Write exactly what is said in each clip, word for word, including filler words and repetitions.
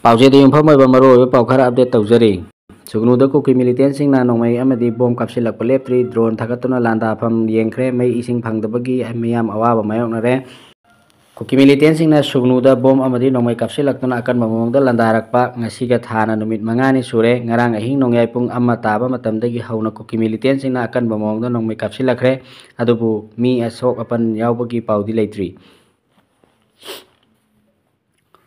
ꯄꯥꯎꯆꯦꯗ ꯌꯨꯝꯐꯝ ꯑꯣꯏꯕ ꯃꯔꯨꯑꯣꯏꯕ ꯄꯥꯎ ꯈꯔ update ꯇꯧꯖꯔꯤ꯫ ꯁꯨꯒꯅꯨꯗ ꯀꯨꯀꯤ militantꯁꯤꯡꯅ ꯅꯣꯡꯃꯩ ꯑꯃꯗꯤ ꯕꯣꯝ ꯀꯥꯞꯁꯤꯜꯂꯛꯄ ꯂꯦꯞꯇ꯭ꯔꯤ꯫ Drone ꯊꯥꯒꯠꯇꯨꯅ ꯂꯥꯟꯗꯥꯐꯝ ꯌꯦꯡꯈ꯭ꯔꯦ꯫ ꯃꯩ ꯏꯁꯤꯡ ꯐꯪꯗꯕꯒꯤ ꯃꯤꯌꯥꯝ ꯑꯋꯥꯕ ꯃꯥꯌꯣꯛꯅꯔꯦ꯫ ꯀꯨꯀꯤ militantꯁꯤꯡꯅ ꯁꯨꯒꯅꯨꯗ ꯕꯣꯝ ꯑꯃꯗꯤ ꯅꯣꯡꯃꯩ ꯀꯥꯞꯁꯤꯜꯂꯛꯇꯨꯅ ꯑꯀꯟꯕ ꯃꯑꯣꯡꯗ ꯂꯥꯟꯗꯥꯔꯛꯄ ꯉꯁꯤꯒ ꯊꯥꯅ ꯅꯨꯃꯤꯠ ꯃꯉꯥꯅꯤ ꯁꯨꯔꯦ꯫ ꯉꯔꯥꯡ ꯑꯍꯤꯡ ꯅꯣꯡꯌꯥꯏ ꯄꯨꯡ ꯑꯃ ꯇꯥꯕ ꯃꯇꯝꯗꯒꯤ ꯍꯧꯅ ꯀꯨꯀꯤ militantꯁꯤꯡꯅ ꯑꯀꯟꯕ ꯃꯑꯣꯡꯗ ꯅꯣꯡꯃꯩ ꯀꯥꯞꯁꯤꯜꯂꯛꯈ꯭ꯔꯦ꯫ ꯑꯗꯨꯕꯨ ꯃꯤ ꯑꯁꯣꯛ ꯑꯄꯟ ꯌꯥꯎꯕꯒꯤ ꯄꯥꯎꯗꯤ ꯂꯩꯇ꯭ꯔꯤ꯫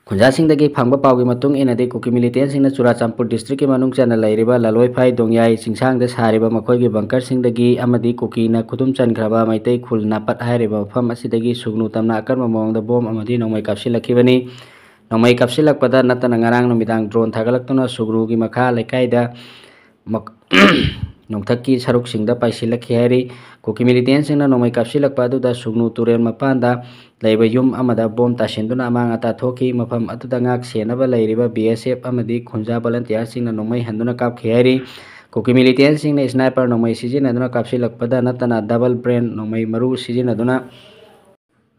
ꯈꯨꯟꯖꯥꯁꯤꯡꯗꯒꯤ ꯐꯪꯕ ꯄꯥꯎꯒꯤ ꯃꯇꯨꯡ ꯏꯟꯅꯗꯤ, ꯀꯨꯀꯤ militantꯁꯤꯡꯅ ꯆꯨꯔꯥꯆꯥꯟꯄꯨꯔ districtꯀꯤ ꯃꯅꯨꯡ ꯆꯟꯅ ꯂꯩꯔꯤꯕ ꯂꯥꯂꯣꯏꯐꯥꯏ ꯗꯣꯡꯌꯥꯏ ꯆꯤꯡꯁꯥꯡꯗ ꯁꯥꯔꯤꯕ ꯃꯈꯣꯏꯒꯤ bunkerꯁꯤꯡꯗꯒꯤ ꯑꯃꯗꯤ ꯀꯨꯀꯤꯅ ꯈꯨꯗꯨꯝ ꯆꯟꯈ꯭ꯔꯕ ꯃꯩꯇꯩ ꯈꯨꯜ ꯅꯥꯄꯠ ꯍꯥꯏꯔꯤꯕ ꯃꯐꯝ ꯑꯁꯤꯗꯒꯤ ꯁꯨꯒꯅꯨ ꯇꯝꯅ ꯑꯀꯟꯕ ꯃꯑꯣꯡꯗ ꯕꯣꯝ ꯑꯃꯗꯤ ꯅꯣꯡꯃꯩ ꯀꯥꯞꯁꯤꯜꯂꯛꯈꯤꯕꯅꯤ꯫ ꯅꯣꯡꯃꯩ ꯀꯥꯞꯁꯤꯜꯂꯛꯄꯗ ꯅꯠꯇꯅ ꯉꯔꯥꯡ ꯅꯨꯃꯤꯗꯥꯡ drone ꯊꯥꯒꯠꯂꯛꯇꯨꯅ ꯁꯨꯒꯅꯨꯒꯤ ꯃꯈꯥ ꯂꯩꯀꯥꯏꯗ ꯃꯛ-, ꯅꯣꯡꯊꯛꯀꯤ ꯁꯔꯨꯛꯁꯤꯡꯗ ꯄꯥꯏꯁꯤꯜꯂꯛꯈꯤ ꯍꯥꯏꯔꯤ꯫ ꯀꯨꯀꯤ militantꯁꯤꯡꯅ ꯅꯣꯡꯃꯩ ꯀꯥꯞꯁꯤꯜꯂꯛꯄ ꯑꯗꯨꯗ ꯁꯨꯒꯅꯨ ꯇꯨꯔꯦꯜ ꯃꯄꯥꯟꯗ ꯂꯩꯕ ꯌꯨꯝ ꯑꯃꯗ ꯕꯣꯝ ꯇꯥꯁꯤꯟꯗꯨꯅ ꯑꯃꯥꯡ ꯑꯇꯥ ꯊꯣꯛꯈꯤ꯫ ꯃꯐꯝ ꯑꯗꯨꯗ ꯉꯥꯛ ꯁꯦꯟꯅꯕ ꯂꯩꯔꯤꯕ BSF ꯑꯃꯗꯤ ꯈꯨꯟꯖꯥ volunteerꯁꯤꯡꯅ ꯅꯣꯡꯃꯩ ꯍꯟꯗꯨꯅ ꯀꯥꯞꯈꯤ ꯍꯥꯏꯔꯤ꯫ ꯀꯨꯀꯤ militantꯁꯤꯡꯅ sniper ꯅꯣꯡꯃꯩ ꯁꯤꯖꯤꯟꯅꯗꯨꯅ ꯀꯥꯞꯁꯤꯜꯂꯛꯄꯗ ꯅꯠꯇꯅ double barrel ꯅꯣꯡꯃꯩ ꯃꯔꯨ ꯁꯤꯖꯤꯟꯅꯗꯨꯅ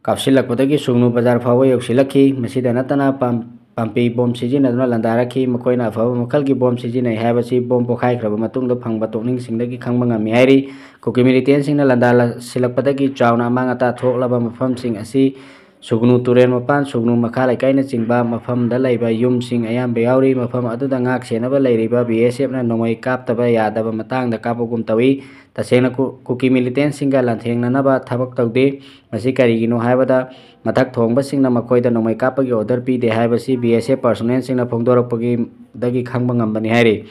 ꯀꯥꯞꯁꯤꯜꯂꯛꯄꯗꯒꯤ ꯁꯨꯒꯅꯨ ꯕꯖꯥꯔ ꯐꯥꯎꯕ ꯌꯧꯁꯤꯜꯂꯛꯈꯤ꯫ ꯃꯁꯤꯗ ꯅꯠꯇꯅ ꯄꯥꯝ-, ꯄꯥꯝꯄꯤ ꯕꯣꯝ ꯁꯤꯖꯤꯟꯅꯗꯨꯅ ꯂꯥꯟꯗꯥꯔꯛꯈꯤ꯫ ꯃꯈꯣꯏꯅ ꯑꯐꯕ ꯃꯈꯜꯒꯤ ꯕꯣꯝ ꯁꯤꯖꯤꯟꯅꯩ ꯍꯥꯏꯕꯁꯤ ꯕꯣꯝ ꯄꯣꯈꯥꯏꯈ꯭ꯔꯕ ꯃꯇꯨꯡꯗ ꯐꯪꯕ ꯇꯣꯛꯅꯤꯡꯁꯤꯡꯗꯒꯤ ꯈꯪꯕ ꯉꯝꯃꯤ ꯍꯥꯏꯔꯤ꯫ ꯀꯨꯀꯤ militantꯁꯤꯡꯅ ꯂꯥꯟꯗꯥꯁꯤꯜꯂꯛꯄꯗꯒꯤ ꯆꯥꯎꯅ ꯑꯃꯥꯡ ꯑꯇꯥ ꯊꯣꯛꯂꯕ ꯃꯐꯝꯁꯤꯡ ꯑꯁꯤ ꯁꯨꯒꯅꯨ ꯇꯨꯔꯦꯜ ꯃꯄꯥꯟ, ꯁꯨꯒꯅꯨ ꯃꯈꯥ ꯂꯩꯀꯥꯏꯅꯆꯤꯡꯕ ꯃꯐꯝꯗ ꯂꯩꯕ ꯌꯨꯝꯁꯤꯡ ꯑꯌꯥꯝꯕ ꯌꯥꯎꯔꯤ꯫ ꯃꯐꯝ ꯑꯗꯨꯗ ꯉꯥꯛ ꯁꯦꯟꯅꯕ ꯂꯩꯔꯤꯕ BSFꯅ ꯅꯣꯡꯃꯩ ꯀꯥꯞꯇꯕ ꯌꯥꯗꯕ ꯃꯇꯥꯡꯗ ꯀꯥꯞꯄꯒꯨꯝ ꯇꯧꯏ꯫ ꯇꯁꯦꯡꯅ ꯀꯨ-, ꯀꯨꯀꯤ militantꯁꯤꯡꯒ ꯂꯥꯟꯊꯦꯡꯅꯅꯕ ꯊꯕꯛ ꯇꯧꯗꯦ꯫ ꯃꯁꯤ ꯀꯔꯤꯒꯤꯅꯣ ꯍꯥꯏꯕꯗ, ꯃꯊꯛ ꯊꯣꯡꯕꯁꯤꯡꯅ ꯃꯈꯣꯏꯗ ꯅꯣꯡꯃꯩ ꯀꯥꯞꯄꯒꯤ order ꯄꯤꯗꯦ ꯍꯥꯏꯕꯁꯤ BSF personnelꯁꯤꯡꯅ ꯐꯣꯡꯗꯣꯔꯛꯄꯒꯤ, ꯗꯒꯤ ꯈꯪꯕ ꯉꯝꯕꯅꯤ ꯍꯥꯏꯔꯤ꯫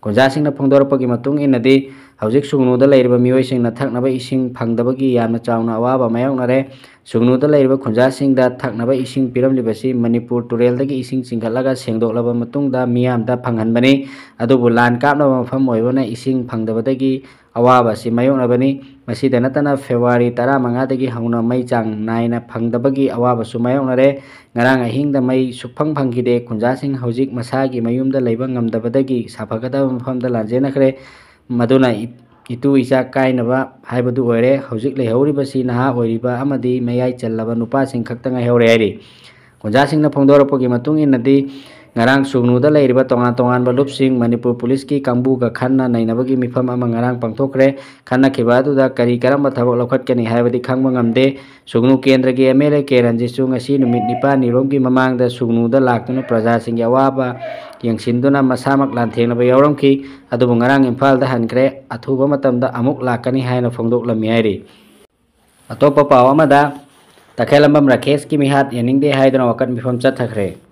ꯈꯨꯟꯖꯥꯁꯤꯡꯅ ꯐꯣꯡꯗꯣꯔꯛꯄꯒꯤ ꯃꯇꯨꯡ ꯏꯟꯅꯗꯤ, ꯍꯧꯖꯤꯛ ꯁꯨꯒꯅꯨꯗ ꯂꯩꯔꯤꯕ ꯃꯤꯑꯣꯏꯁꯤꯡꯅ ꯊꯛꯅꯕ ꯏꯁꯤꯡ ꯐꯪꯗꯕꯒꯤ ꯌꯥꯝꯅ ꯆꯥꯎꯅ ꯑꯋꯥꯕ ꯃꯥꯌꯣꯛꯅꯔꯦ꯫ ꯁꯨꯒꯅꯨꯗ ꯂꯩꯔꯤꯕ ꯈꯨꯟꯖꯥꯁꯤꯡꯗ ꯊꯛꯅꯕ ꯏꯁꯤꯡ ꯄꯤꯔꯝꯂꯤꯕꯁꯤ ꯃꯅꯤꯄꯨꯔ ꯇꯨꯔꯦꯜꯗꯒꯤ ꯏꯁꯤꯡ ꯆꯤꯡꯈꯠꯂꯒ ꯁꯦꯡꯗꯣꯛꯂꯕ ꯃꯇꯨꯡꯗ ꯃꯤꯌꯥꯝꯗ ꯐꯪꯍꯟꯕꯅꯤ꯫ ꯑꯗꯨꯕꯨ ꯂꯥꯟ ꯀꯥꯞꯅꯕ ꯃꯐꯝ ꯑꯣꯏꯕꯅ ꯏꯁꯤꯡ ꯐꯪꯗꯕꯗꯒꯤ ꯑꯋꯥꯕ ꯑꯁꯤ ꯃꯥꯌꯣꯛꯅꯕꯅꯤ꯫ ꯃꯁꯤꯗ ꯅꯠꯇꯅ February ꯇꯔꯥꯃꯉꯥꯗꯒꯤ ꯍꯧꯅ ꯃꯩ ꯆꯥꯡ ꯅꯥꯏꯅ ꯐꯪꯗꯕꯒꯤ ꯑꯋꯥꯕꯁꯨ ꯃꯥꯌꯣꯛꯅꯔꯦ꯫ ꯉꯔꯥꯡ ꯑꯍꯤꯡꯗ ꯃꯩ ꯁꯨꯛꯐꯪ ꯐꯪꯈꯤꯗꯦ꯫ ꯈꯨꯟꯖꯥꯁꯤꯡ ꯍꯧꯖꯤꯛ ꯃꯁꯥꯒꯤ ꯃꯌꯨꯝꯗ ꯂꯩꯕ ꯉꯝꯗꯕꯗꯒꯤ ꯁꯥꯐꯒꯗꯕ ꯃꯐꯝꯗ ꯂꯥꯟꯖꯦꯟꯅꯈ꯭ꯔꯦ꯫ ꯃꯗꯨꯅ ꯏ-, ꯏꯇꯨ ꯏꯆꯥ ꯀꯥꯏꯅꯕ ꯍꯥꯏꯕꯗꯨ ꯑꯣꯏꯔꯦ꯫ ꯍꯧꯖꯤꯛ ꯂꯩꯍꯧꯔꯤꯕꯁꯤ ꯅꯍꯥ ꯑꯣꯏꯔꯤꯕ ꯑꯃꯗꯤ ꯃꯌꯥꯏ ꯆꯜꯂꯕ ꯅꯨꯄꯥꯁꯤꯡ ꯈꯛꯇ ꯉꯥꯏꯍꯧꯔꯦ ꯍꯥꯏꯔꯤ꯫ ꯈꯨꯟꯖꯥꯁꯤꯡꯅ ꯐꯣꯡꯗꯣꯔꯛꯄꯒꯤ ꯃꯇꯨꯡ ꯏꯟꯅꯗꯤ, ꯉꯔꯥꯡ ꯁꯨꯒꯅꯨꯗ ꯂꯩꯔꯤꯕ ꯇꯣꯉꯥꯟ ꯇꯣꯉꯥꯟꯕ ꯂꯨꯞꯁꯤꯡ ꯃꯅꯤꯄꯨꯔ ꯄꯨꯂꯤꯁꯀꯤ ꯀꯥꯡꯕꯨꯒ ꯈꯟꯅ ꯅꯩꯅꯕꯒꯤ ꯃꯤꯐꯝ ꯑꯃ ꯉꯔꯥꯡ ꯄꯥꯡꯊꯣꯛꯈ꯭ꯔꯦ꯫ ꯈꯟꯅꯈꯤꯕ ꯑꯗꯨꯗ ꯀꯔꯤ ꯀꯔꯝꯕ ꯊꯕꯛ ꯂꯧꯈꯠꯀꯅꯤ ꯍꯥꯏꯕꯗꯤ ꯈꯪꯕ ꯉꯝꯗꯦ꯫ ꯁꯨꯒꯅꯨ ꯀꯦꯟꯗ꯭ꯔꯒꯤ ꯑꯦꯝ ꯑꯦꯜ ꯑꯦ ꯀꯦ ꯔꯟꯖꯤꯠꯁꯨ ꯉꯁꯤ ꯅꯨꯃꯤꯠ ꯅꯤꯄꯥꯜꯅꯤꯔꯣꯝꯒꯤ ꯃꯃꯥꯡꯗ ꯁꯨꯒꯅꯨꯗ ꯂꯥꯛꯇꯨꯅ ꯄ꯭ꯔꯖꯥꯁꯤꯡꯒꯤ ꯑꯋꯥꯕ ꯌꯦꯡꯁꯤꯟꯗꯨꯅ ꯃꯁꯥꯃꯛ ꯂꯥꯟꯊꯦꯡꯅꯕ ꯌꯥꯎꯔꯝꯈꯤ꯫ ꯑꯗꯨꯕꯨ ꯉꯔꯥꯡ ꯏꯝꯐꯥꯜꯗ ꯍꯟꯈ꯭ꯔꯦ꯫ ꯑꯊꯨꯕ ꯃꯇꯝꯗ ꯑꯃꯨꯛ ꯂꯥꯛꯀꯅꯤ ꯍꯥꯏꯅ ꯐꯣꯡꯗꯣꯛꯂꯝꯃꯤ ꯍꯥꯏꯔꯤ꯫ ꯑꯇꯣꯞꯄ ꯄꯥꯎ ꯑꯃꯗ, ꯇꯈꯦꯜꯂꯝꯕꯝ ꯔꯥꯀꯦꯁꯀꯤ ꯃꯤꯍꯥꯠ ꯌꯥꯅꯤꯡꯗꯦ ꯍꯥꯏꯗꯨꯅ ꯋꯥꯀꯠ ꯃꯤꯐꯝ ꯆꯠꯊꯈ꯭ꯔꯦ꯫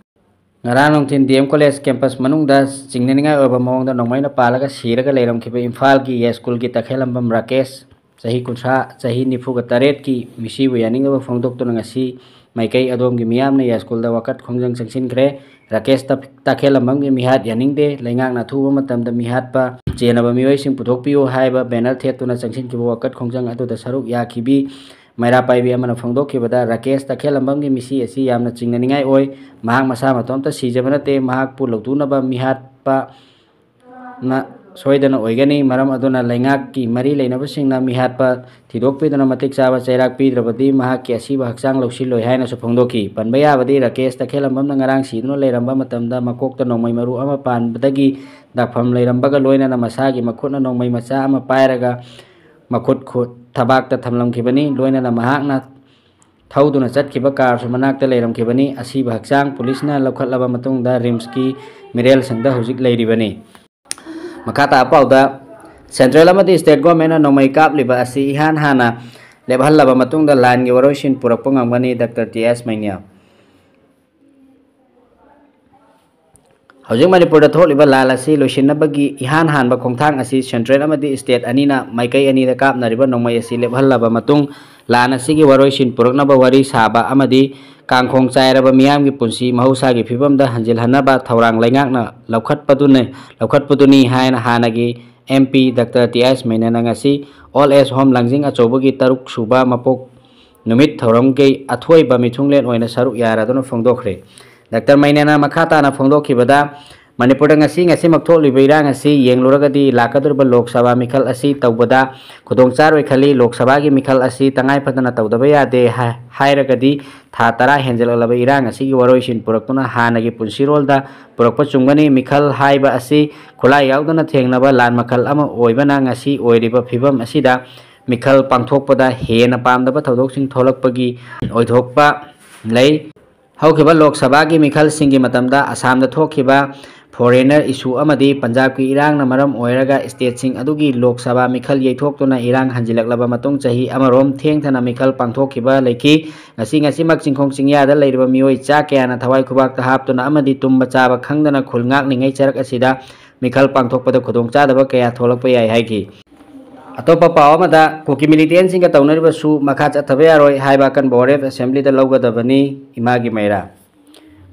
ꯉꯔꯥꯡ ꯅꯨꯡꯊꯤꯟ ꯗꯤ ꯑꯦꯝ ꯀꯣꯂꯦꯖ ꯀꯦꯝꯄꯁ ꯃꯅꯨꯡꯗ ꯆꯤꯡꯅꯅꯤꯡꯉꯥꯏ ꯑꯣꯏꯕ ꯃꯑꯣꯡꯗ ꯅꯣꯡꯃꯩꯅ ꯄꯥꯜꯂꯒ ꯁꯤꯔꯒ ꯂꯩꯔꯝꯈꯤꯕ ꯏꯝꯐꯥꯜꯒꯤ ꯌꯥꯏꯁ꯭ꯀꯨꯜꯒꯤ ꯇꯈꯦꯜꯂꯝꯕꯝ ꯔꯥꯀꯦꯁ, ꯆꯍꯤ ꯀꯨꯟꯊ꯭ꯔꯥ, ꯆꯍꯤ ꯅꯤꯐꯨꯒ ꯇꯔꯦꯠꯀꯤ ꯃꯤꯁꯤꯕꯨ ꯌꯥꯅꯤꯡꯗꯕ ꯐꯣꯡꯗꯣꯛꯇꯨꯅ ꯉꯁꯤ ꯃꯥꯏꯀꯩ ꯑꯗꯣꯝꯒꯤ ꯃꯤꯌꯥꯝꯅ ꯌꯥꯏꯁ꯭ꯀꯨꯜꯗ ꯋꯥꯀꯠ ꯈꯣꯡꯖꯪ ꯆꯪꯁꯤꯟꯈ꯭ꯔꯦ꯫ ꯔꯥꯀꯦꯁ ꯇ-, ꯇꯈꯦꯜꯂꯝꯕꯝꯒꯤ ꯃꯤꯍꯥꯠ ꯌꯥꯅꯤꯡꯗꯦ, ꯂꯩꯉꯥꯛꯅ ꯑꯊꯨꯕ ꯃꯇꯝꯗ ꯃꯤꯍꯥꯠꯄ ꯆꯦꯟꯅꯕ ꯃꯤꯑꯣꯏꯁꯤꯡ ꯄꯨꯊꯣꯛꯄꯤꯌꯨ ꯍꯥꯏꯕ ꯕꯦꯅꯔ ꯊꯦꯠꯇꯨꯅ ꯆꯪꯁꯤꯟꯈꯤꯕ ꯋꯥꯀꯠ ꯈꯣꯡꯖꯪ ꯑꯗꯨꯗ ꯁꯔꯨꯛ ꯌꯥꯈꯤꯕꯤ ꯃꯩꯔꯥ ꯄꯥꯏꯕꯤ ꯑꯃꯅ ꯐꯣꯡꯗꯣꯛꯈꯤꯕꯗ, ꯔꯥꯀꯦꯁ ꯇꯈꯦꯜꯂꯝꯕꯝꯒꯤ ꯃꯤꯁꯤ ꯑꯁꯤ ꯌꯥꯝꯅ ꯆꯤꯡꯅꯅꯤꯡꯉꯥꯏ ꯑꯣꯏ꯫ ꯃꯍꯥꯛ ꯃꯁꯥ ꯃꯇꯣꯝꯇ ꯁꯤꯖꯕ ꯅꯠꯇꯦ, ꯃꯍꯥꯛꯄꯨ ꯂꯧꯊꯣꯛꯅꯕ ꯃꯤꯍꯥꯠꯄ ꯅ ꯁꯣꯏꯗꯅ ꯑꯣꯏꯒꯅꯤ꯫ ꯃꯔꯝ ꯑꯗꯨꯅ ꯂꯩꯉꯥꯛꯀꯤ ꯃꯔꯤ ꯂꯩꯅꯕꯁꯤꯡꯅ ꯃꯤꯍꯥꯠꯄ ꯊꯤꯗꯣꯛꯄꯤꯗꯨꯅ ꯃꯇꯤꯛ ꯆꯥꯕ ꯆꯩꯔꯥꯛ ꯄꯤꯗ꯭ꯔꯕꯗꯤ ꯃꯍꯥꯛꯀꯤ ꯑꯁꯤꯕ ꯍꯛꯆꯥꯡ ꯂꯧꯁꯤꯜꯂꯣꯏ ꯍꯥꯏꯅꯁꯨ ꯐꯣꯡꯗꯣꯛꯈꯤ꯫ ꯄꯟꯕ ꯌꯥꯕꯗꯤ, ꯔꯥꯀꯦꯁ ꯇꯈꯦꯜꯂꯝꯕꯝꯅ ꯉꯔꯥꯡ ꯁꯤꯗꯨꯅ ꯂꯩꯔꯝꯕ ꯃꯇꯝꯗ ꯃꯀꯣꯛꯇ ꯅꯣꯡꯃꯩ ꯃꯔꯨ ꯑꯃ ꯄꯥꯟꯕꯗꯒꯤ ꯗꯥꯛꯐꯝ ꯂꯩꯔꯝꯕꯒ ꯂꯣꯏꯅꯅ ꯃꯁꯥꯒꯤ ꯃꯈꯨꯠꯅ ꯅꯣꯡꯃꯩ ꯃꯆꯥ ꯑꯃ ꯄꯥꯏꯔꯒ ꯃꯈꯨꯠ ꯈꯨꯠ ꯊꯕꯥꯛꯇ ꯊꯝꯂꯝꯈꯤꯕꯅꯤ꯫ ꯂꯣꯏꯅꯅ ꯃꯍꯥꯛꯅ ꯊꯧꯗꯨꯅ ꯆꯠꯈꯤꯕ ꯀꯥꯔꯁꯨ ꯃꯅꯥꯛꯇ ꯂꯩꯔꯝꯈꯤꯕꯅꯤ꯫ ꯑꯁꯤꯕ ꯍꯛꯆꯥꯡ ꯄꯨꯂꯤꯁꯅ ꯂꯧꯈꯠꯂꯕ ꯃꯇꯨꯡꯗ ꯔꯤꯝꯁꯀꯤ ꯃꯤꯔꯦꯜꯁꯪꯗ ꯍꯧꯖꯤꯛ ꯂꯩꯔꯤꯕꯅꯤ꯫ ꯃꯈꯥ ꯇꯥꯕ ꯄꯥꯎꯗ, ꯁꯦꯟꯇ꯭ꯔꯦꯜ ꯑꯃꯗꯤ ꯁ꯭ꯇꯦꯠ ꯒꯣꯔꯃꯦꯟꯅ ꯅꯣꯡꯃꯩ ꯀꯥꯞꯂꯤꯕ ꯑꯁꯤ ꯏꯍꯥꯟ ꯍꯥꯟꯅ ꯂꯦꯞꯍꯜꯂꯕ ꯃꯇꯨꯡꯗ ꯂꯥꯟꯒꯤ ꯋꯥꯔꯣꯏꯁꯤꯟ ꯄꯨꯔꯛꯄ ꯉꯝꯒꯅꯤ, ꯗꯥꯛꯇꯔ ꯇꯤ ꯑꯦꯁ ꯃꯩꯅ꯭ꯌꯥ꯫ ꯍꯧꯖꯤꯛ ꯃꯅꯤꯄꯨꯔꯗ ꯊꯣꯛꯂꯤꯕ ꯂꯥꯟ ꯑꯁꯤ ꯂꯣꯏꯁꯤꯟꯅꯕꯒꯤ ꯏꯍꯥꯟ ꯍꯥꯟꯕ ꯈꯣꯡꯊꯥꯡ ꯑꯁꯤ ꯁꯦꯟꯇ꯭ꯔꯦꯜ ꯑꯃꯗꯤ ꯁ꯭ꯇꯦꯠ ꯑꯅꯤꯅ ꯃꯥꯏꯀꯩ ꯑꯅꯤꯗ ꯀꯥꯞꯅꯔꯤꯕ ꯅꯣꯡꯃꯩ ꯑꯁꯤ ꯂꯦꯞꯍꯜꯂꯕ ꯃꯇꯨꯡ, ꯂꯥꯟ ꯑꯁꯤꯒꯤ ꯋꯥꯔꯣꯏꯁꯤꯟ ꯄꯨꯔꯛꯅꯕ ꯋꯥꯔꯤ ꯁꯥꯕ ꯑꯃꯗꯤ ꯀꯥꯡꯈꯣꯡ ꯆꯥꯏꯔꯕ ꯃꯤꯌꯥꯝꯒꯤ ꯄꯨꯟꯁꯤ ꯃꯍꯧꯁꯥꯒꯤ ꯐꯤꯕꯝꯗ ꯍꯟꯖꯤꯜꯍꯟꯅꯕ ꯊꯧꯔꯥꯡ ꯂꯩꯉꯥꯛꯅ ꯂꯧꯈꯠꯄꯗꯨꯅꯤ, ꯂꯧꯈꯠꯄꯗꯨꯅꯤ ꯍꯥꯏꯅ ꯍꯥꯟꯅꯒꯤ ꯑꯦꯝ ꯄꯤ ꯗꯥꯛꯇꯔ ꯇꯤ ꯑꯦꯁ ꯃꯩꯅꯅ ꯉꯁꯤ ꯑꯣꯜ ꯑꯦꯖ ꯍꯣꯝ ꯂꯥꯡꯖꯤꯡ ꯑꯆꯧꯕꯒꯤ ꯇꯔꯨꯛ ꯁꯨꯕ ꯃꯄꯣꯛ ꯅꯨꯃꯤꯠ ꯊꯧꯔꯝꯒꯤ ꯑꯊꯣꯏꯕ ꯃꯤꯊꯨꯡꯂꯦꯟ ꯑꯣꯏꯅ ꯁꯔꯨꯛ ꯌꯥꯔꯗꯨꯅ ꯐꯣꯡꯗꯣꯛꯈ꯭ꯔꯦ꯫ ꯗꯥꯛꯇꯔ ꯃꯩꯅꯦꯅ ꯃꯈꯥ ꯇꯥꯅ ꯐꯣꯡꯗꯣꯛꯈꯤꯕꯗ, ꯃꯅꯤꯄꯨꯔꯗ ꯉꯁꯤ, ꯉꯁꯤꯃꯛ ꯊꯣꯛꯂꯤꯕ ꯏꯔꯥꯡ ꯑꯁꯤ ꯌꯦꯡꯂꯨꯔꯒꯗꯤ ꯂꯥꯛꯀꯗꯧꯔꯤꯕ ꯂꯣꯛ ꯁꯚꯥ ꯃꯤꯈꯜ ꯑꯁꯤ ꯇꯧꯕꯗ ꯈꯨꯗꯣꯡ ꯆꯥꯔꯣꯏ ꯈꯜꯂꯤ꯫ ꯂꯣꯛ ꯁꯚꯥꯒꯤ ꯃꯤꯈꯜ ꯑꯁꯤ ꯇꯉꯥꯏ ꯐꯗꯅ ꯇꯧꯗꯕ ꯌꯥꯗꯦ ꯍꯥꯏ-, ꯍꯥꯏꯔꯒꯗꯤ ꯊꯥ ꯇꯔꯥ ꯍꯦꯟꯖꯜꯂꯛꯂꯕ ꯏꯔꯥꯡ ꯑꯁꯤꯒꯤ ꯋꯥꯔꯣꯏꯁꯤꯟ ꯄꯨꯔꯛꯇꯨꯅ ꯍꯥꯟꯅꯒꯤ ꯄꯨꯟꯁꯤꯔꯣꯜꯗ ꯄꯨꯔꯛꯄ ꯆꯨꯝꯒꯅꯤ꯫ ꯃꯤꯈꯜ ꯍꯥꯏꯕ ꯑꯁꯤ ꯈꯨꯠꯂꯥꯏ ꯌꯥꯎꯗꯅ ꯊꯦꯡꯅꯕ ꯂꯥꯟ ꯃꯈꯜ ꯑꯃ ꯑꯣꯏꯕꯅ ꯉꯁꯤ ꯑꯣꯏꯔꯤꯕ ꯐꯤꯕꯝ ꯑꯁꯤꯗ ꯃꯤꯈꯜ ꯄꯥꯡꯊꯣꯛꯄꯗ ꯍꯦꯟꯅ ꯄꯥꯝꯗꯕ ꯊꯧꯗꯣꯛꯁꯤꯡ ꯊꯣꯛꯂꯛꯄꯒꯤ ꯑꯣꯏꯊꯣꯛꯄ ꯂꯩ꯫ ꯍꯧꯈꯤꯕ ꯂꯣꯛ ꯁꯚꯥꯒꯤ ꯃꯤꯈꯜꯁꯤꯡꯒꯤ ꯃꯇꯝꯗ ꯑꯁꯥꯝꯗ ꯊꯣꯛꯈꯤꯕ foreigner issue ꯑꯃꯗꯤ ꯄꯟꯖꯥꯕꯀꯤ ꯏꯔꯥꯡꯅ ꯃꯔꯝ ꯑꯣꯏꯔꯒ stateꯁꯤꯡ ꯑꯗꯨꯒꯤ ꯂꯣꯛ ꯁꯚꯥ ꯃꯤꯈꯜ ꯌꯩꯊꯣꯛꯇꯨꯅ ꯏꯔꯥꯡ ꯍꯟꯖꯤꯜꯂꯛꯂꯕ ꯃꯇꯨꯡ ꯆꯍꯤ ꯑꯃꯔꯣꯝ ꯊꯦꯡꯊꯅ ꯃꯤꯈꯜ ꯄꯥꯡꯊꯣꯛꯈꯤꯕ ꯂꯩꯈꯤ꯫ ꯉꯁꯤ, ꯉꯁꯤꯃꯛ ꯆꯤꯡꯈꯣꯡ ꯆꯤꯡꯌꯥꯗ ꯂꯩꯔꯤꯕ ꯃꯤꯑꯣꯏ ꯆꯥ ꯀꯌꯥꯅ ꯊꯋꯥꯏ ꯈꯨꯕꯥꯛꯇ ꯍꯥꯞꯇꯨꯅ ꯑꯃꯗꯤ ꯇꯨꯝꯕ ꯆꯥꯕ ꯈꯪꯗꯅ ꯈꯨꯜ ꯉꯥꯛꯂꯤꯉꯩ ꯆꯔꯛ ꯑꯁꯤꯗ ꯃꯤꯈꯜ ꯄꯥꯡꯊꯣꯛꯄꯗ ꯈꯨꯗꯣꯡꯆꯥꯗꯕ ꯀꯌꯥ ꯊꯣꯛꯂꯛꯄ ꯌꯥꯏ ꯍꯥꯏꯈꯤ꯫ ꯑꯇꯣꯞꯄ ꯄꯥꯎ ꯑꯃꯗ, ꯀꯨꯀꯤ militantꯁꯤꯡꯒ ꯇꯧꯅꯔꯤꯕ ꯁꯨ ꯃꯈꯥ ꯆꯠꯊꯕ ꯌꯥꯔꯣꯏ ꯍꯥꯏꯕ ꯑꯀꯟꯕ ꯋꯥꯔꯦꯞ assemblyꯗ ꯂꯧꯒꯗꯕꯅꯤ, ꯏꯃꯥꯒꯤ ꯃꯩꯔꯥ꯫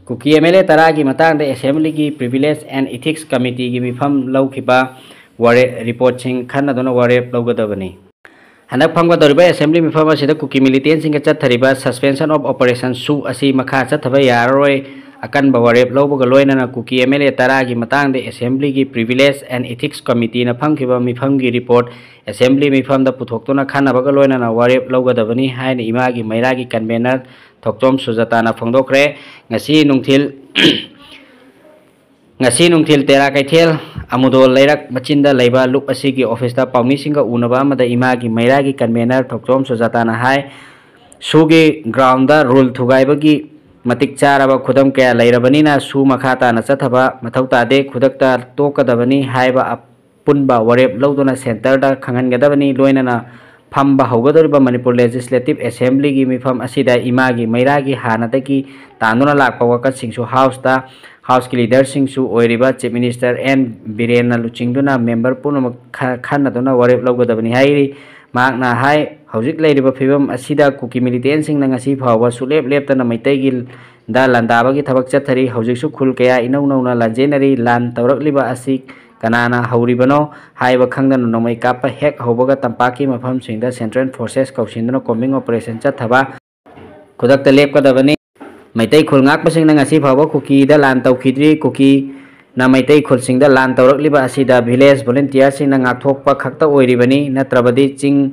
ꯀꯨꯀꯤ MLA ꯇꯔꯥꯒꯤ ꯃꯇꯥꯡꯗ assemblyꯒꯤ Privilege and Ethics Committeeꯒꯤ ꯃꯤꯐꯝ ꯂꯧꯈꯤꯕ ꯋꯥꯔꯦ-, reportꯁꯤꯡ ꯈꯟꯅꯗꯨꯅ ꯋꯥꯔꯦꯞ ꯂꯧꯒꯗꯕꯅꯤ꯫ ꯍꯟꯗꯛ ꯐꯝꯒꯗꯧꯔꯤꯕ assembly ꯃꯤꯐꯝ ꯑꯁꯤꯗ ꯀꯨꯀꯤ militantꯁꯤꯡꯒ ꯆꯠꯊꯔꯤꯕ suspension of operation ꯁꯨ ꯑꯁꯤ ꯃꯈꯥ ꯆꯠꯊꯕ ꯌꯥꯔꯔꯣꯏ꯫ ꯑꯀꯟꯕ ꯋꯥꯔꯦꯞ ꯂꯧꯕꯒ ꯂꯣꯏꯅꯅ ꯀꯨꯀꯤ MLA ꯇꯔꯥꯒꯤ ꯃꯇꯥꯡꯗ assemblyꯒꯤ Privilege and Ethics Committeeꯅ ꯐꯝꯈꯤꯕ ꯃꯤꯐꯝꯒꯤ report assembly ꯃꯤꯐꯝꯗ ꯄꯨꯊꯣꯛꯇꯨꯅ ꯈꯟꯅꯕꯒ ꯂꯣꯏꯅꯅ ꯋꯥꯔꯦꯞ ꯂꯧꯒꯗꯕꯅꯤ ꯍꯥꯏꯅ ꯏꯃꯥꯒꯤ ꯃꯩꯔꯥꯒꯤ convener ꯊꯣꯛꯆꯣꯝ ꯁꯨꯖꯥꯇꯥꯅ ꯐꯣꯡꯗꯣꯛꯈ꯭ꯔꯦ꯫ ꯉꯁꯤ ꯅꯨꯡꯊꯤꯜ, ꯉꯁꯤ ꯅꯨꯡꯊꯤꯜ ꯇꯦꯔꯥ ꯀꯩꯊꯦꯜ ꯑꯃꯨꯗꯣꯜ ꯂꯩꯔꯛ ꯃꯆꯤꯟꯗ ꯂꯩꯕ ꯂꯨꯞ ꯑꯁꯤꯒꯤ officeꯇ ꯄꯥꯎꯃꯤꯁꯤꯡꯒ ꯎꯅꯕ ꯑꯃꯗ ꯏꯃꯥꯒꯤ ꯃꯩꯔꯥꯒꯤ convener ꯊꯣꯛꯆꯣꯝ ꯁꯨꯖꯥꯇꯥꯅ ꯍꯥꯏ, ꯁꯨꯒꯤ groundꯗ rule ꯊꯨꯒꯥꯏꯕꯒꯤ ꯃꯇꯤꯛ ꯆꯥꯔꯕ ꯈꯨꯗꯝ ꯀꯌꯥ ꯂꯩꯔꯕꯅꯤꯅ ꯁꯨ ꯃꯈꯥ ꯇꯥꯅ ꯆꯠꯊꯕ ꯃꯊꯧ ꯇꯥꯗꯦ, ꯈꯨꯗꯛꯇ ꯇꯣꯛꯀꯗꯕꯅꯤ ꯍꯥꯏꯕ ꯑꯄꯨꯟꯕ ꯋꯥꯔꯦꯞ ꯂꯧꯗꯨꯅ centreꯗ ꯈꯪꯍꯟꯒꯗꯕꯅꯤ꯫ ꯂꯣꯏꯅꯅ ꯐꯝꯕ ꯍꯧꯒꯗꯧꯔꯤꯕ ꯃꯅꯤꯄꯨꯔ Legislative Assemblyꯒꯤ ꯃꯤꯐꯝ ꯑꯁꯤꯗ ꯏꯃꯥꯒꯤ ꯃꯩꯔꯥꯒꯤ ꯍꯥꯟꯅꯗꯒꯤ ꯇꯥꯟꯗꯨꯅ ꯂꯥꯛꯄ ꯋꯥꯀꯠꯁꯤꯡꯁꯨ Houseꯇ, Houseꯀꯤ leaderꯁꯤꯡꯁꯨ ꯑꯣꯏꯔꯤꯕ Chief Minister ꯑꯦꯟ ꯕꯤꯔꯦꯟꯅ ꯂꯨꯆꯤꯡꯗꯨꯅ member ꯄꯨꯝꯅꯃꯛ ꯈ-, ꯈꯟꯅꯗꯨꯅ ꯋꯥꯔꯦꯞ ꯂꯧꯒꯗꯕꯅꯤ ꯍꯥꯏꯔꯤ꯫ ꯃꯍꯥꯛꯅ ꯍꯥꯏ, ꯍꯧꯖꯤꯛ ꯂꯩꯔꯤꯕ ꯐꯤꯕꯝ ꯑꯁꯤꯗ ꯀꯨꯀꯤ militantꯁꯤꯡꯅ ꯉꯁꯤ ꯐꯥꯎꯕ ꯁꯨꯛꯂꯦꯞ ꯂꯦꯞꯇꯅ ꯃꯩꯇꯩꯒꯤ ꯗ ꯂꯥꯟꯗꯥꯕꯒꯤ ꯊꯕꯛ ꯆꯠꯊꯔꯤ꯫ ꯍꯧꯖꯤꯛꯁꯨ ꯈꯨꯜ ꯀꯌꯥ ꯏꯅꯧ ꯅꯧꯅ ꯂꯥꯟꯖꯦꯟꯅꯔꯤ꯫ ꯂꯥꯟ ꯇꯧꯔꯛꯂꯤꯕ ꯑꯁꯤ ꯀꯅꯥꯅ ꯍꯧꯔꯤꯕꯅꯣ ꯍꯥꯏꯕ ꯈꯪꯗꯅ ꯅꯣꯡꯃꯩ ꯀꯥꯞꯄ ꯍꯦꯛ ꯍꯧꯕꯒ ꯇꯝꯄꯥꯛꯀꯤ ꯃꯐꯝꯁꯤꯡꯗ central forces ꯀꯧꯁꯤꯟꯗꯨꯅ combing operation ꯆꯠꯊꯕ ꯈꯨꯗꯛꯇ ꯂꯦꯞꯀꯗꯕꯅꯤ꯫ ꯃꯩꯇꯩ ꯈꯨꯜ ꯉꯥꯛꯄꯁꯤꯡꯅ ꯉꯁꯤ ꯐꯥꯎꯕ ꯀꯨꯀꯤꯗ ꯂꯥꯟ ꯇꯧꯈꯤꯗ꯭ꯔꯤ꯫ ꯀꯨꯀꯤ ꯅ ꯃꯩꯇꯩ ꯈꯨꯜꯁꯤꯡꯗ ꯂꯥꯟ ꯇꯧꯔꯛꯂꯤꯕ ꯑꯁꯤꯗ village volunteerꯁꯤꯡꯅ ꯉꯥꯛꯊꯣꯛꯄ ꯈꯛꯇ ꯑꯣꯏꯔꯤꯕꯅꯤ, ꯅꯠꯇ꯭ꯔꯕꯗꯤ ꯆꯤꯡ,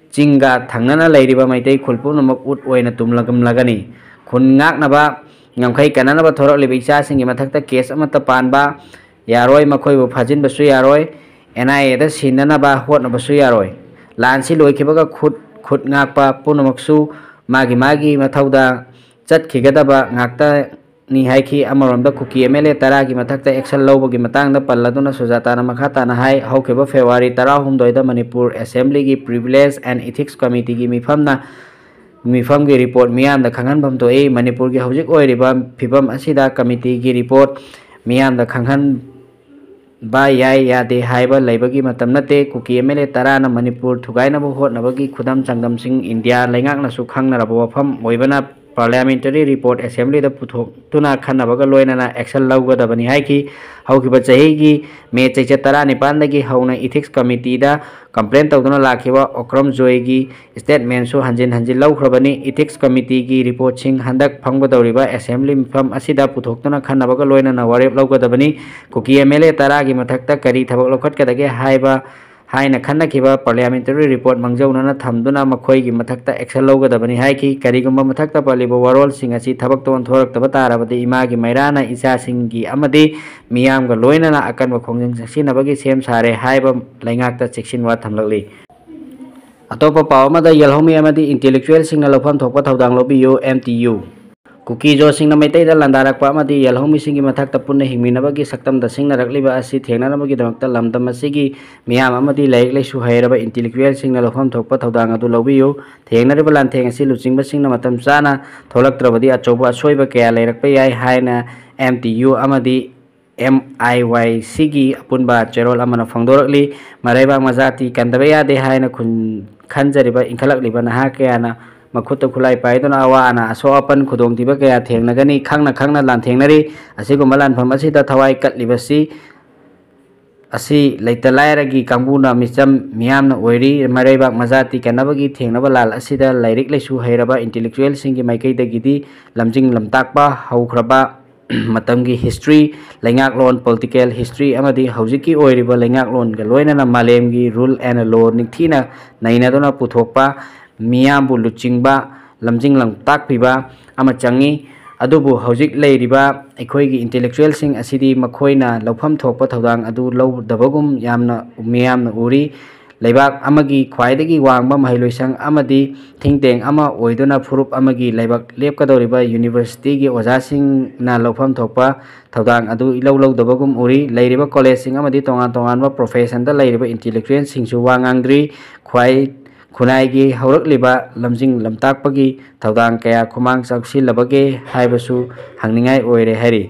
ꯆꯤꯡꯒ ꯊꯪꯅꯅ ꯂꯩꯔꯤꯕ ꯃꯩꯇꯩ ꯈꯨꯜ ꯄꯨꯝꯅꯃꯛ ꯎꯠ ꯑꯣꯏꯅ ꯇꯨꯝꯂꯒꯅꯤ꯫ ꯈꯨꯟ ꯉꯥꯛꯅꯕ ꯉꯝꯈꯩ ꯀꯟꯅꯅꯕ ꯊꯣꯔꯛꯂꯤꯕ ꯏꯆꯥꯁꯤꯡꯒꯤ ꯃꯊꯛꯇ case ꯑꯃꯠꯇ ꯄꯥꯟꯕ ꯌꯥꯔꯣꯏ, ꯃꯈꯣꯏꯕꯨ ꯐꯥꯖꯤꯟꯕꯁꯨ ꯌꯥꯔꯣꯏ, NIAꯗ ꯁꯤꯟꯅꯅꯕ ꯍꯣꯠꯅꯕꯁꯨ ꯌꯥꯔꯣꯏ꯫ ꯂꯥꯟꯁꯤ ꯂꯣꯏꯈꯤꯕꯒ ꯈꯨꯠ, ꯈꯨꯠ ꯉꯥꯛꯄ ꯄꯨꯝꯅꯃꯛꯁꯨ ꯃꯥꯒꯤ ꯃꯥꯒꯤ ꯃꯊꯧꯗ ꯆꯠꯈꯤꯒꯗꯕ ꯉꯥꯛꯇ ꯅꯤ ꯍꯥꯏꯈꯤ꯫ ꯑꯃꯔꯣꯝꯗ ꯀꯨꯀꯤ MLA ꯇꯔꯥꯒꯤ ꯃꯊꯛꯇ action ꯂꯧꯕꯒꯤ ꯃꯇꯥꯡꯗ ꯄꯜꯂꯗꯨꯅ ꯁꯨꯖꯥꯇꯥꯅ ꯃꯈꯥ ꯇꯥꯅ ꯍꯥꯏ, ꯍꯧꯈꯤꯕ February ꯇꯔꯥꯍꯨꯝꯗꯣꯏꯗ Manipur Assemblyꯒꯤ Privilege and Ethics Committeeꯒꯤ ꯃꯤꯐꯝꯅ, ꯃꯤꯐꯝꯒꯤ report ꯃꯤꯌꯥꯝꯗ ꯈꯪꯍꯟꯐꯝ ꯊꯣꯛꯏ꯫ ꯃꯅꯤꯄꯨꯔꯒꯤ ꯍꯧꯖꯤꯛ ꯑꯣꯏꯔꯤꯕ ꯐꯤꯕꯝ ꯑꯁꯤꯗ committeeꯒꯤ report ꯃꯤꯌꯥꯝꯗ ꯈꯪꯍꯟ ꯕ ꯌꯥꯏ ꯌꯥꯗꯦ ꯍꯥꯏꯕ ꯂꯩꯕꯒꯤ ꯃꯇꯝ ꯅꯠꯇꯦ꯫ ꯀꯨꯀꯤ MLA ꯇꯔꯥꯅ ꯃꯅꯤꯄꯨꯔ ꯊꯨꯒꯥꯏꯅꯕ ꯍꯣꯠꯅꯕꯒꯤ ꯈꯨꯗꯝ ꯆꯥꯡꯗꯝꯁꯤꯡ ꯏꯟꯗꯤꯌꯥ ꯂꯩꯉꯥꯛꯅꯁꯨ ꯈꯪꯅꯔꯕ ꯋꯥꯐꯝ ꯑꯣꯏꯕꯅ parliamentary report Assemblyꯗ ꯄꯨꯊꯣꯛꯇꯨꯅ ꯈꯟꯅꯕꯒ ꯂꯣꯏꯅꯅ action ꯂꯧꯒꯗꯕꯅꯤ ꯍꯥꯏꯈꯤ꯫ ꯍꯧꯈꯤꯕ ꯆꯍꯤꯒꯤ May ꯆꯩꯆꯠ ꯇꯔꯥꯅꯤꯄꯥꯟꯗꯒꯤ ꯍꯧꯅ Ethics Committeeꯗ complain ꯇꯧꯗꯨꯅ ꯂꯥꯛꯈꯤꯕ ꯑꯣꯀ꯭ꯔꯝ ꯖꯣꯏꯒꯤ statementꯁꯨ ꯍꯟꯖꯤꯟ ꯍꯟꯖꯤꯟ ꯂꯧꯈ꯭ꯔꯕꯅꯤ꯫ Ethics Committeeꯒꯤ reportꯁꯤꯡ ꯍꯟꯗꯛ ꯐꯝꯒꯗꯧꯔꯤꯕ Assembly ꯃꯤꯐꯝ ꯑꯁꯤꯗ ꯄꯨꯊꯣꯛꯇꯨꯅ ꯈꯟꯅꯕꯒ ꯂꯣꯏꯅꯅ ꯋꯥꯔꯦꯞ ꯂꯧꯒꯗꯕꯅꯤ꯫ ꯀꯨꯀꯤ MLA ꯇꯔꯥꯒꯤ ꯃꯊꯛꯇ ꯀꯔꯤ ꯊꯕꯛ ꯂꯧꯈꯠꯀꯗꯒꯦ ꯍꯥꯏꯕ, ꯍꯥꯏꯅ ꯈꯟꯅꯈꯤꯕ parliamentary report ꯃꯥꯡꯖꯧꯅꯅ ꯊꯝꯗꯨꯅ ꯃꯈꯣꯏꯒꯤ ꯃꯊꯛꯇ action ꯂꯧꯒꯗꯕꯅꯤ ꯍꯥꯏꯈꯤ꯫ ꯀꯔꯤꯒꯨꯝꯕ ꯃꯊꯛꯇ ꯄꯜꯂꯤꯕ ꯋꯥꯔꯣꯜꯁꯤꯡ ꯑꯁꯤ ꯊꯕꯛꯇ ꯑꯣꯟꯊꯣꯔꯛꯇꯕ ꯇꯥꯔꯕꯗꯤ ꯏꯃꯥꯒꯤ ꯃꯩꯔꯥꯅ ꯏꯆꯥꯁꯤꯡꯒꯤ ꯑꯃꯗꯤ ꯃꯤꯌꯥꯝꯒ ꯂꯣꯏꯅꯅ ꯑꯀꯟꯕ ꯈꯣꯡꯖꯪ ꯆꯪꯁꯤꯟꯅꯕꯒꯤ ꯁꯦꯝ ꯁꯥꯔꯦ ꯍꯥꯏꯕ ꯂꯩꯉꯥꯛꯇ ꯆꯦꯛꯁꯤꯟꯋꯥ ꯊꯝꯂꯛꯂꯤ꯫ ꯑꯇꯣꯞꯄ ꯄꯥꯎ ꯑꯃꯗ, ꯌꯦꯜꯍꯧꯃꯤ ꯑꯃꯗꯤ intellectualꯁꯤꯡꯅ ꯂꯧꯐꯝ ꯊꯣꯛꯄ ꯊꯧꯗꯥꯡ ꯂꯧꯕꯤꯌꯨ, MTU꯫ ꯀꯨꯀꯤ-ꯖꯣꯁꯤꯡꯅ ꯃꯩꯇꯩꯗ ꯂꯥꯟꯗꯥꯔꯛꯄ ꯑꯃꯗꯤ ꯌꯦꯜꯍꯧꯃꯤꯁꯤꯡꯒꯤ ꯃꯊꯛꯇ ꯄꯨꯟꯅ ꯍꯤꯡꯃꯤꯟꯅꯕꯒꯤ ꯁꯛꯇꯝꯗ ꯁꯤꯡꯅꯔꯛꯂꯤꯕ ꯑꯁꯤ ꯊꯦꯡꯅꯅꯕꯒꯤꯗꯃꯛꯇ ꯂꯝꯗꯝ ꯑꯁꯤꯒꯤ ꯃꯤꯌꯥꯝ ꯑꯃꯗꯤ ꯂꯥꯏꯔꯤꯛ ꯂꯥꯏꯁꯨ ꯍꯩꯔꯕ intellectualꯁꯤꯡꯅ ꯂꯧꯐꯝ ꯊꯣꯛꯄ ꯊꯧꯗꯥꯡ ꯑꯗꯨ ꯂꯧꯕꯤꯌꯨ꯫ ꯊꯦꯡꯅꯔꯤꯕ ꯂꯥꯟꯊꯦꯡ ꯑꯁꯤ ꯂꯨꯆꯤꯡꯕꯁꯤꯡꯅ ꯃꯇꯝ ꯆꯥꯅ ꯊꯣꯛꯂꯛꯇ꯭ꯔꯕꯗꯤ ꯑꯆꯧꯕ ꯑꯁꯣꯏꯕ ꯀꯌꯥ ꯂꯩꯔꯛꯄ ꯌꯥꯏ ꯍꯥꯏꯅ MTU ꯑꯃꯗꯤ MIYCꯒꯤ ꯑꯄꯨꯟꯕ ꯆꯦꯔꯣꯜ ꯑꯃꯅ ꯐꯣꯡꯗꯣꯔꯛꯂꯤ꯫ ꯃꯔꯩꯕꯥꯛ ꯃꯖꯥꯇꯤ ꯀꯟꯗꯕ ꯌꯥꯗꯦ ꯍꯥꯏꯅ ꯈꯨꯟ-, ꯈꯟꯖꯔꯤꯕ ꯏꯟꯈꯠꯂꯛꯂꯤꯕ ꯅꯍꯥ ꯀꯌꯥꯅ ꯃꯈꯨꯠꯇ ꯈꯨꯠꯂꯥꯏ ꯄꯥꯏꯗꯨꯅ ꯑꯋꯥ ꯑꯅꯥ, ꯑꯁꯣꯛ ꯑꯄꯟ, ꯈꯨꯗꯣꯡꯊꯤꯕ ꯀꯌꯥ ꯊꯦꯡꯅꯒꯅꯤ, ꯈꯪꯅ ꯈꯪꯅ ꯂꯥꯟꯊꯦꯡꯅꯔꯤ꯫ ꯑꯁꯤꯒꯨꯝꯕ ꯂꯥꯟꯐꯝ ꯑꯁꯤꯗ ꯊꯋꯥꯏ ꯀꯠꯂꯤꯕꯁꯤ, ꯑꯁꯤ ꯂꯩꯇ ꯂꯥꯏꯔꯒꯤ ꯀꯥꯡꯕꯨꯅ ꯃꯤꯆꯝ ꯃꯤꯌꯥꯝꯅ ꯑꯣꯏꯔꯤ꯫ ꯃꯔꯩꯕꯥꯛ ꯃꯖꯥꯇꯤ ꯀꯟꯅꯕꯒꯤ ꯊꯦꯡꯅꯕ ꯂꯥꯜ ꯑꯁꯤꯗ ꯂꯥꯏꯔꯤꯛ ꯂꯥꯏꯁꯨ ꯍꯩꯔꯕ intellectualꯁꯤꯡꯒꯤ ꯃꯥꯏꯀꯩꯗꯒꯤꯗꯤ ꯂꯝꯖꯤꯡ ꯂꯝꯇꯥꯛꯄ ꯍꯧꯈ꯭ꯔꯕ ꯃꯇꯝꯒꯤ history, ꯂꯩꯉꯥꯛꯂꯣꯟ, political history ꯑꯃꯗꯤ ꯍꯧꯖꯤꯛꯀꯤ ꯑꯣꯏꯔꯤꯕ ꯂꯩꯉꯥꯛꯂꯣꯟꯒ ꯂꯣꯏꯅꯅ ꯃꯥꯂꯦꯝꯒꯤ rule and law ꯅꯤꯡꯊꯤꯅ ꯅꯩꯅꯗꯨꯅ ꯄꯨꯊꯣꯛꯄ, ꯃꯤꯌꯥꯝꯕꯨ ꯂꯨꯆꯤꯡꯕ, ꯂꯝꯖꯤꯡ ꯂꯝꯇꯥꯛꯄꯤꯕ ꯑꯃ ꯆꯪꯏ꯫ ꯑꯗꯨꯕꯨ ꯍꯧꯖꯤꯛ ꯂꯩꯔꯤꯕ ꯑꯩꯈꯣꯏꯒꯤ intellectualꯁꯤꯡ ꯑꯁꯤꯗꯤ ꯃꯈꯣꯏꯅ ꯂꯧꯐꯝ ꯊꯣꯛꯄ ꯊꯧꯗꯥꯡ ꯑꯗꯨ ꯂꯧꯗꯕꯒꯨꯝ ꯌꯥꯝꯅ, ꯃꯤꯌꯥꯝꯅ ꯎꯔꯤ꯫ ꯂꯩꯕꯥꯛ ꯑꯃꯒꯤ ꯈ꯭ꯋꯥꯏꯗꯒꯤ ꯋꯥꯡꯕ ꯃꯍꯩꯂꯣꯏꯁꯪ ꯑꯃꯗꯤ think tank ꯑꯃ ꯑꯣꯏꯗꯨꯅ ꯐꯨꯔꯨꯞ ꯑꯃꯒꯤ ꯂꯥꯏꯕꯛ ꯂꯦꯞꯀꯗꯧꯔꯤꯕ universityꯒꯤ ꯑꯣꯖꯥꯁꯤꯡꯅ ꯂꯧꯐꯝ ꯊꯣꯛꯄ ꯊꯧꯗꯥꯡ ꯑꯗꯨ ꯏꯂꯧ ꯂꯧꯗꯕꯒꯨꯝ ꯎꯔꯤ꯫ ꯂꯩꯔꯤꯕ collegeꯁꯤꯡ ꯑꯃꯗꯤ ꯇꯣꯉꯥꯟ ꯇꯣꯉꯥꯟꯕ professionꯗ ꯂꯩꯔꯤꯕ intellectualꯁꯤꯡꯁꯨ ꯋꯥ ꯉꯥꯡꯗ꯭ꯔꯤ꯫ ꯈ꯭ꯋꯥꯏ ꯈꯨꯟꯅꯥꯏꯒꯤ ꯍꯧꯔꯛꯂꯤꯕ ꯂꯝꯖꯤꯡ ꯂꯝꯇꯥꯛꯄꯒꯤ ꯊꯧꯗꯥꯡ ꯀꯌꯥ ꯈꯨꯃꯥꯡ ꯆꯥꯎꯁꯤꯜꯂꯕꯒꯦ ꯍꯥꯏꯕꯁꯨ ꯍꯪꯅꯤꯡꯉꯥꯏ ꯑꯣꯏꯔꯦ ꯍꯥꯏꯔꯤ꯫